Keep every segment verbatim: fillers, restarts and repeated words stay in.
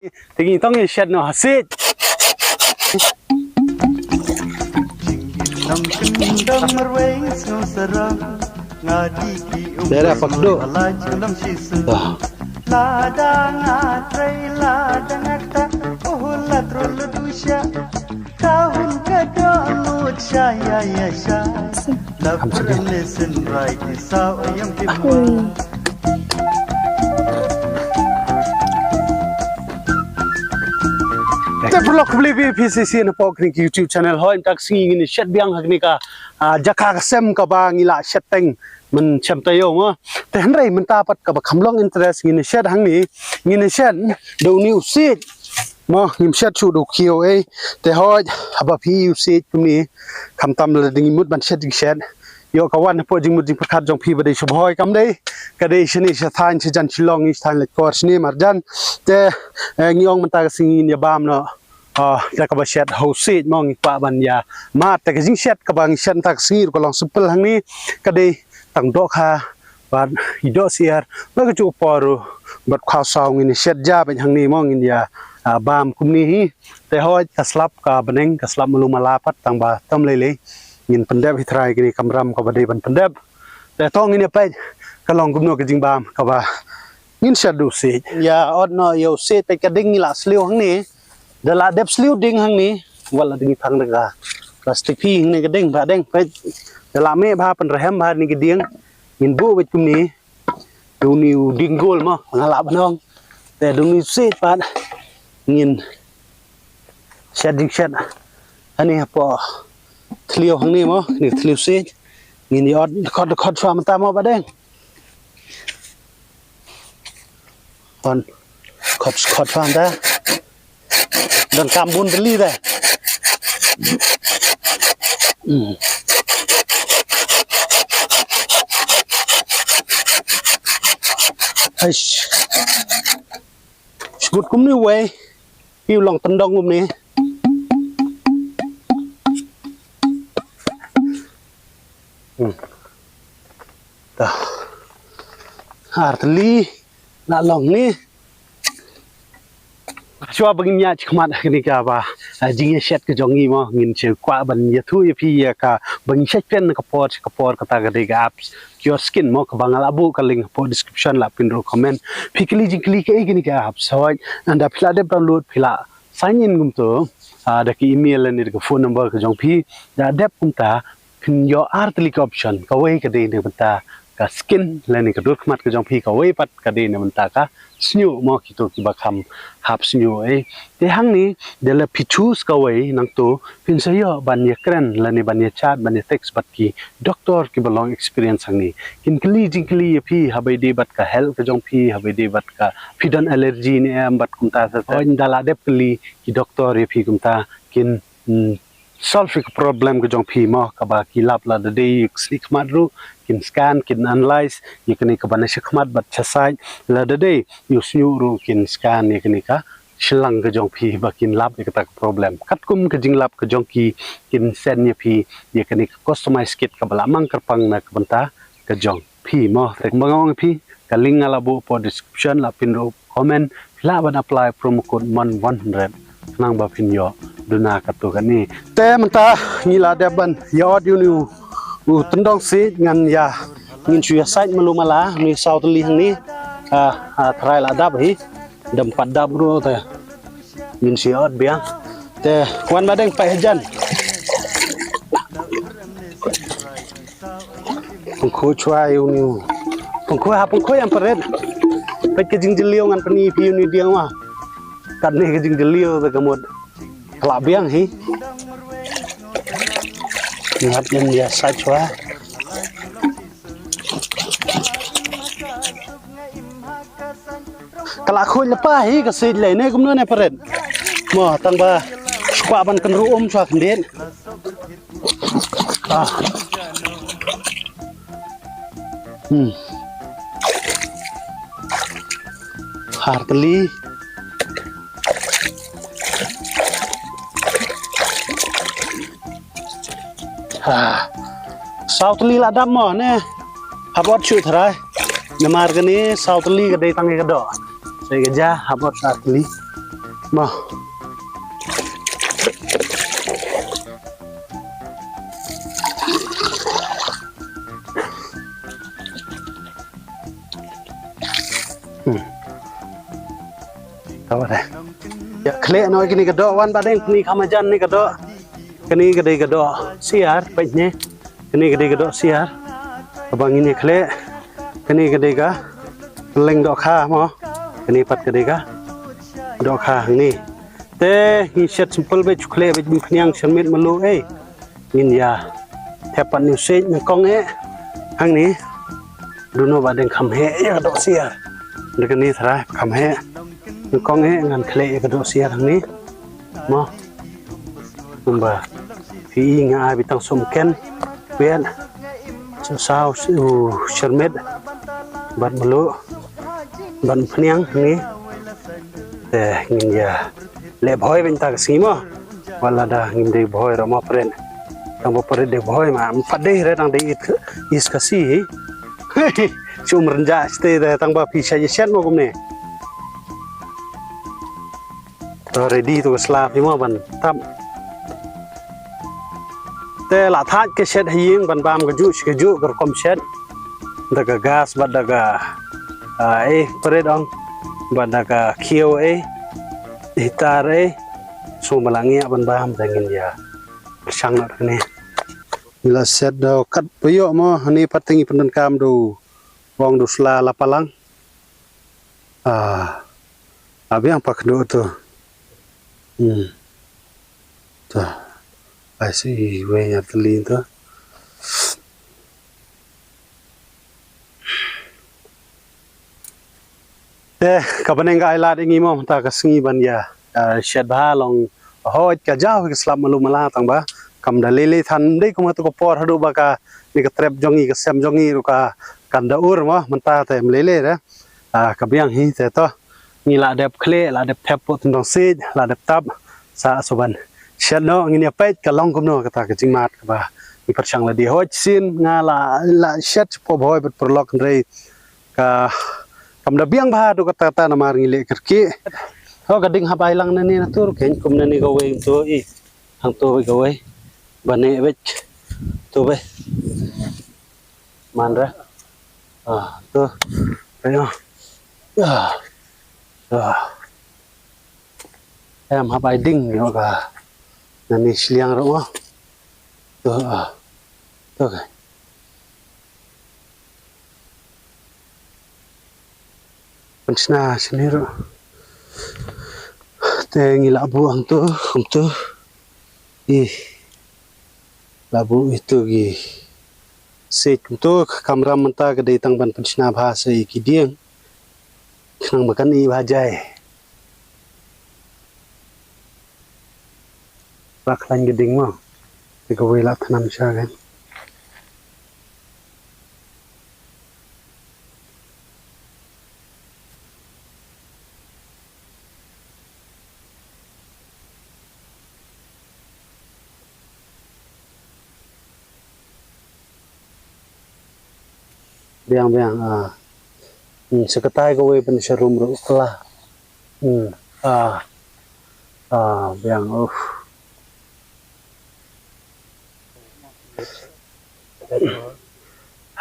Te ngi tong ngi shet noh ha siej. Dera pakdo. Ah. Te paralok, khublei ïa phi sa shisien hapoh kane ka YouTube channel. Hooid, mynta ka sngi ngin shet biang ha kane ka, ah, jaka ka sem kaba ngi la shet teng mynshem taïew mo. Te hynrei mynta pat kaba kham long interest ngin shet hangne, ngin shet da une u siej. Mo, ngim shet shuh da u khiew ei. Te hooid, haba phi ïohi u siej kumne, khamtam lada ngi mut ban shet jingshet, ïoh ka wan hapoh jingmut jingpyrkhat jong phi ba dei sha Bhoi, kam dei. Ka dei shane sha thaiñ shajan Shillong, ngi sha thaiñ Laitkor shane marjan. Te, eh, ngi ong mynta ka sngi ngin ïa bam noh, ah, da kaba shet ha u siej mo, ngi kwah ban ïa mad. Te ka jingshet kaba ngi shet mynta ka sngi ruh ka long simple hangne, ka dei tang dohkha bad i doh syiar, bad kajuh ka por ruh bad khaw saw. Ngin shet ja bad hangne mo, ngin ïa, ah, bam kumne hi. Te hooid, ka slap ka bneng, ka slap malu mala pat, tang ba tam lei lei ngin pyndep hi trai kane ka kamram kaba dei ban pyndep. Te to ngin ïa peit ka long kumno ka jingbam kaba ngin shet da u siej. Ïa ot noh ïa u siej, peit ka ding ngi la sliew hangne. Da la dep sliew ding hangne, wat la ding thang da ka plastik phi hangne ka ding, ba ding, peit. Da la mih bha, pynrhem bha ne ka ding. Ngin buh beit kumne. Da une u ding gol mo, nga lah ban ong. Te da une u siej pat ngin shet jingshet. Hangne hapoh thliew hangne mo, ne thliew siej. Ngin ïa ot dkhot dkhot shuwa mynta mo, ba ding. Ot dkhot dkhot shuwa mynta. Donkam bun tylli te. Hmm. Aish. Shu kut kumne uwei. Phi, u long tyndong kumne. Hmm. Te ar tylli la long ne. Shuwa ba ngin ïaid shakhmat ha kane kaba, ah, jingïashet ka jong ngi mo, ngin sa kwah ban ïathuh ïa phi ïa kaba ngin shet kren na ka por sha ka por, kata ka dei ka apps Cure Skin mo, kaba nga la buh ka link hapoh description, lah pyn ruh comment. Phi kylli jingkylli kaei kane ka apps, hooid, ynda phi la dep download, phi la sign in kumto, ah, da ka email lane da ka phone number ka jong phi, da dep kumta, phin ïoh ar tylli ka option, kawei ka dei na ka bynta ka skin lane ka dur khmat ka jong phi, kawei pat ka dei na ka bynta ka shñiuh mo, kito kiba kham hap shñiuh ei. Te hangne, da lada phi choose kawei nangto, phin sa ïoh ban ïakren lane ban ïachat, ban ïatext bad ki doktor kiba long experience hangne. Kin kylli jingkylli ïa phi haba ïadei bad ka health ka jong phi, haba ïadei bad ka phi don allergy ne em bad kumta. Sa sa, ynda la dep kylli ki doktor ïa phi kumta, kin, mm, solve ïa ka problem ka jong phi mo, kaba ki lab lada dei ïa ka snieh khmat ruh kin scan, kin analyze ïa kane kaba na shakhmat bad shasaid, lada dei ïa u shñiuh ruh kin scan ïa kane ka shlang ka jong phi ba kin lab ïa kata ka problem. Katkum ka jinglab ka jong ki, kin send ïa phi ïa kane ka customize kit kaba la mang kyrpang na ka bynta ka jong phi mo. Te kumba nga ong ïa phi, ka link nga la buh hapoh description, lah pyn ruh comment, phi lah ban apply promo code mon one hundred khnang ba phin ïoh duna katto katne. Te mynta ngi la dep ban ïa ot ïa une u, u tyndong siej, ngan ïa, ngin shu ïasaid malu mala, une saw tylli hangne. Ah, ah, tharai la dap hi. Dang pat dap ruh te. Ngin shu ïa ot biang. Te wan ba dang pait hajan. Pynkhuid shuwa ïa une u. Pynkhuid, ha pynkhuid ïa peret. Peit ka jingjylliew, ngan pyni ïa phi une u dieng ma. Katne ka jingjylliew te ka mut ka la biang hi. Ngat ïa ïasaid shuwa. Ka la khuid lypa hi ka siej lei ne kumno ne peret. Mo, tang ba shu kwah ban kynruh um shuwa khyndiat. Ah. Hmm. Ar tylli. Ah. Saw tylli la dap mo ne. Hap ot shuh tharai. Namar kane saw tylli ka dei tang ïa ka doh. Sa ïa ka ja, hap ot ar tylli. Ma. Hmm. Ka ba dei. Ïa khleh noh kine ka doh, wan Bah Deng, kine kham hajan ne ka doh. Kane ka dei ka doh siar, peit ne. Kane ka dei ka doh siar. Kaba ngin ïa khleh. Kane ka dei ka pylleng dohkha mo. Kane pat ka dei ka dohkha hangne. Te ngi shet simple beit, shu khleh beit, bym phniang, shyrmit, mluh ei. Ngin ïa thep pat ne u siej nyngkong eh. Hangne. Duno Bah Deng, kham heh ïa ka doh siar. Da kane tharai kham heh. Nyngkong eh ngan khleh ïa ka doh siar hangne. Mo. Kumba phi i, nga ai beit tang sumken, piat, saw, u shyrmit, bad mluh, bad phniang hangne. Te ngin ïa leh bhoi beit mynta ka sngi mo. Wat la da ngim dei bhoi ruh mo pyrthei. Tang ba pyrthei dei bhoi ma, ym pat dei re, tang dei is ka si hi. Shu um rynjah shatei te tang ba phi shet ïa shet mo kumne. To ready to ka sla phi mo ban tap. Te la thait ka shet ha ïing ban bam kajuh shi kajuh ka rukom shet. Da ka gas bad da ka, ah, eh, pyrthei ong. Bad da ka khiew eh. Hitar eh. So ma la ngiah ban bam te ngin ïa pyrshang noh kane. Ngi la shet da kat payoh mo, hani pat te ngi pyndonkam da u ong da u sla la palang. Ah, a biang pa kynduh to. Hmm. To. Ai si wei ngar tylli to. Te ka bneng ka ai lad ïa ngi mo mynta ka sngi ban ïa, ah, shet bha, long hooid ka jaw hi ka slap malu mala, tang ba kam da lei lei than, ym dei kum hato ka por haduh ba kane ka trep jong ngi, ka sem jong ngi ruh ka kan da ur mo, mynta te ym lei lei re. Ah, ka biang hi te to. Ngi la dep khleh, la dep thep hapoh tyndong siej, la dep tap. Sa shu ban shet noh, ngin ïa peit ka long kumno kata ka jingmad kaba ngi pyrshang lade. Hooid shisien nga la, la shet shapoh bhoi bad paralok, hynrei ka kam da biang bha haduh katta katta namar ngi leh kyrkieh. Ho ka ding hap ai lang nane na tur, keiñ kum nane kawei to i. Hangto kawei. Ba ne beit. To beit. Man re. Ah, to. Ayo. Ah. Ah. Em hap ai ding ïoh ka. Nane shiliang ruh mo. To, ah. To ka. Pynshna shane ruh. Te ngi la buh hangto, hangto. Ih. La buh ito ki siej kumto, ka kamram mynta ka dei tang ban pynshna bha sa ïa ki dieng. Khnang ba kan ih bha jai. Ba khlaiñ ki dieng mo. Te kawei la thnam sha kan. Biang, biang, ah. Hmm, sa katai kawei pynshah rum ruh kla. Hmm, ah. Ah, biang, uh.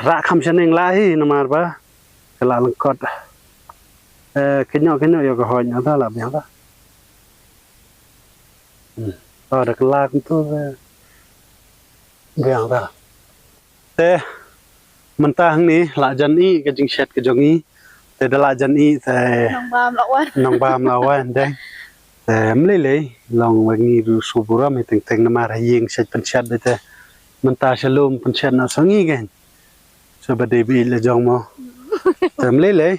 Rah kham shaneng la hi namar ba ka la lyngkot. Eh, kynnoh, kynnoh ïa ka hooid na ta la biang ta. Hmm. Oh, da ka la kumtu, eh, biang ta. Te mynta hangne la jan ih ka jingshet ka jong i. Te da la jan ih te nongbam la wan. Nongbam la wan te. Te ym lei lei long ba ngi ruh shu burom hi teng teng namar ha ïing shet pynshet te. Mynta sha lum pynshet na sa ngi kein. Sa ba dei ba ïeit la jong mo. Te ym lei lei.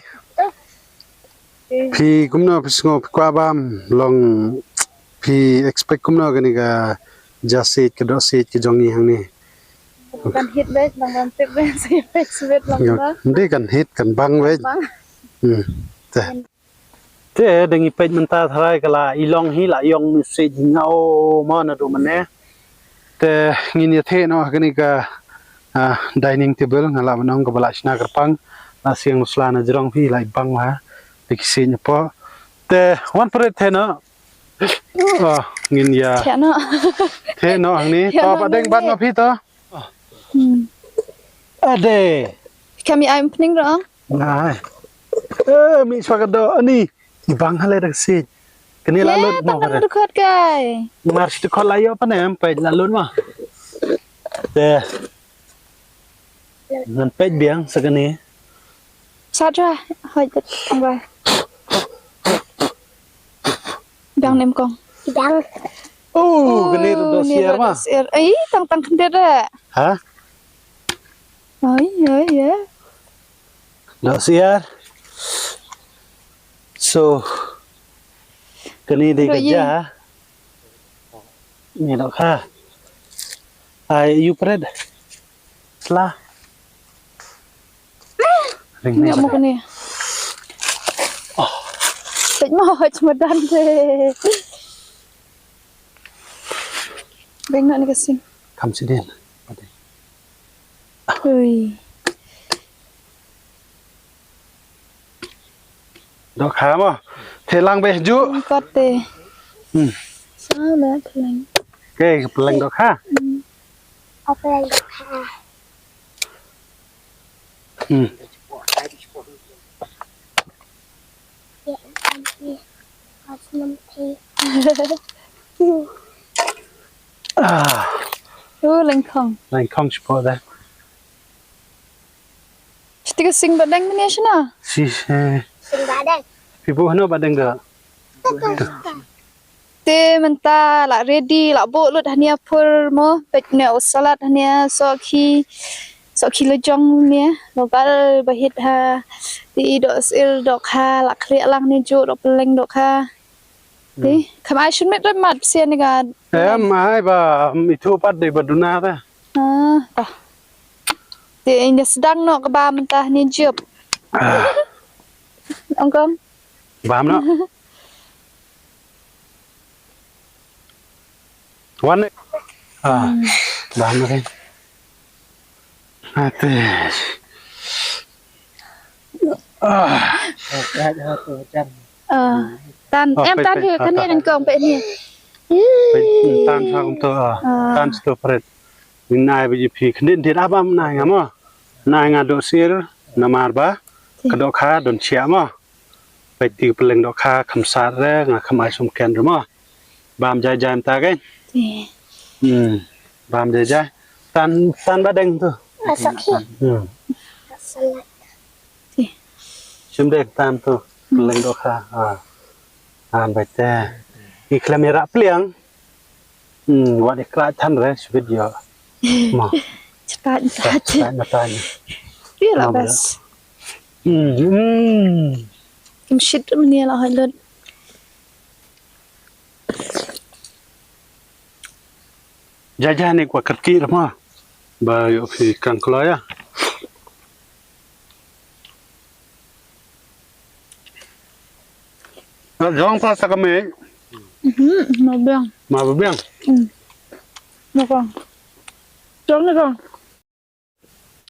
Phi kumno phi sngew phi kwah bam long phi expect kumno kane ka ja siej ka doh siej ka jong ngi hangne. Kan hit beit, nang ban tip beit, sa ïa peit sbit lang ba. Ym dei kan hit, kan bang beit. Bang. Hmm. Te. Te, da ngi peit mynta tharai ka la i long hi la ïong music hi nga o ma naduh mynne. Te, ngin ïa theh noh kane ka, ah, dining table nga la ban ong kaba la shna kyrpang. La siang u sla na jrong phi la i bang ha. Te ki siej na poh. Te, wan pret theh noh. Oh, ngin ïa. Theh noh. Theh noh hangne. Theh to noh ba deng hangne. Bat noh phi to. Hmm. Ade. Kam ïa ai pning ro. Ngai. Eh, mi swa ka do ani. Ibang hale dak si. Kene la lut mo. Tang dang dukot kai. Mar si dukot la ïoh panem peit la lut mo. Te. Ngan peit biang sa kane. Sat ra, hoi tet angwa. Dang nem kong. Dang. Oh, kane ruh doh siar ma. Siar. Ai, tang tang khyndiat ra. Ha? Ai, ai, ai. Doh siar. So, kane dei ka ja. Ni doh kha. Ai, ïu pret. Sla. Ring ni. Nggak mau kena. Oh. Pek mau cuma dan deh. Bengak ni kasing. Kam sidin. Ui. Doh kha mo. Te lang beh ju. Kot te. Hmm. Sa la peleng. Ke peleng doh kha. Hmm. Apa yang doh kha? Hmm. Ah. Oh, lengkong. Lengkong spot dah. Siti ka sing badeng mene shna? Si, eh. Sing badeng. Pibu hano badeng da. Te mynta la ready, la buh lut hania pur mo, pek ne u salad hania, so ki, so ki lejong ne, lo bal bahit ha, te i doh sir doh kha, la khlieh lang ne ju doh peleng doh kha. Te, kam ai shun met mat sia ne ga. Em, ai ba, mi thu pat de ba duna ta. Ah, ta. Te, ina sedang no ke ba mentah ni jup. Ah. Ong kong. Bam no. Wan ne. Ah, bam no kan. Ate. Ah. Ah, tan. Oh, em pek, tan pek, ke ah, kani tan. Nan kong pek ni. Pek, tan sa kum to, ah. Ah. Tan sto pret. Ni nai biji phi kani dit abam nai ngamo. Nai nga doh sir namar ba. Ti. Ka doh kha don chia mo. Peit ti peleng doh kha kham sat re nga kham ai sum ken re mo. Bam jai jai mynta kein. Ti. Hmm. Bam jai jai. Tan tan ba deng tu. Masak hi. Hmm. Masak. Ti. Shim deng tan tu. Peleng doh kha. Ah. An bai te. I klem ïa rah pliang. Hmm, wat i kra than re shu video. Ma. Cepat, cepat. Cepat mata ni. Iya lah bas. Hmm, hmm. Kim shit meni lah halut. Jaja ni kwa kerki ma. Ba yo phi kang klo ya. Jong pa sa ka me. Mhm, ma biang. Ma biang. Hmm. Ma kong. Jong ni kong.